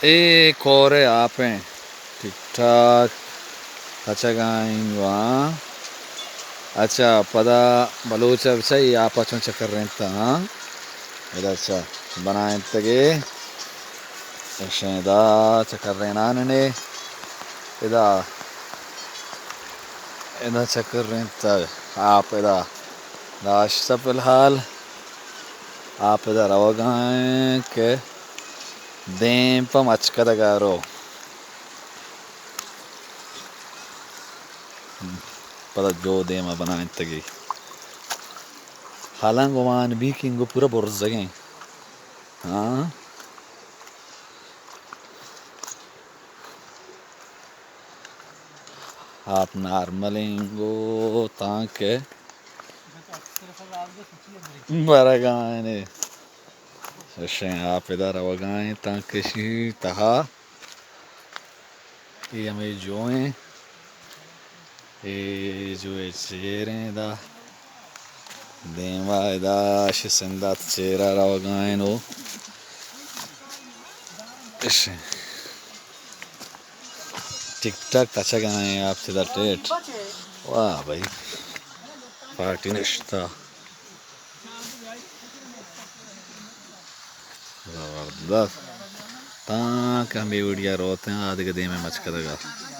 اے کور ءِ آپ ایں، ٹک ٹاک تچگ ءَ ایں گوں۔ اچھا، پدا بلوچ ءَ بچار اے آپ ءَ چون چکرینتگ، ہاں؟ ادا چہ بنائینتگ ئے، اشیں ادا چکرینان نے، ادا، ادا چکرینتگ، آپ ادا داشتہ فی الحال۔ آپ ادا روگ ءَ ایں کہ دیم پہ مچکدگ ءَ رو۔ پدا جو دیم ءَ بنائینتگی۔ حالاں گمان بی کہ انگو پورا برزگیں۔ ہاں۔ آپ نارمل انگو تانکہ برگ ءَ ایں۔ اشیں آپ ادا روگ ءَ ایں تانکہ اشی تہا اے ہمے جو ایں، اے جو ءِ چیر ایں ادا۔ دیم ءَ ادا اشی سندھ ءَ چیر ءَ روگ ءَ ایں نوں۔ اشیں۔ ٹک ٹاک تچگ ءَ ایں آپ چہ در ٹیٹ۔ واہ بھائی، پارٹی نشتہ۔ زبردست۔ تانکہ ہمے وڑیا روت ایں، آ دگہ دیم ءَ مچکدگ ءَ۔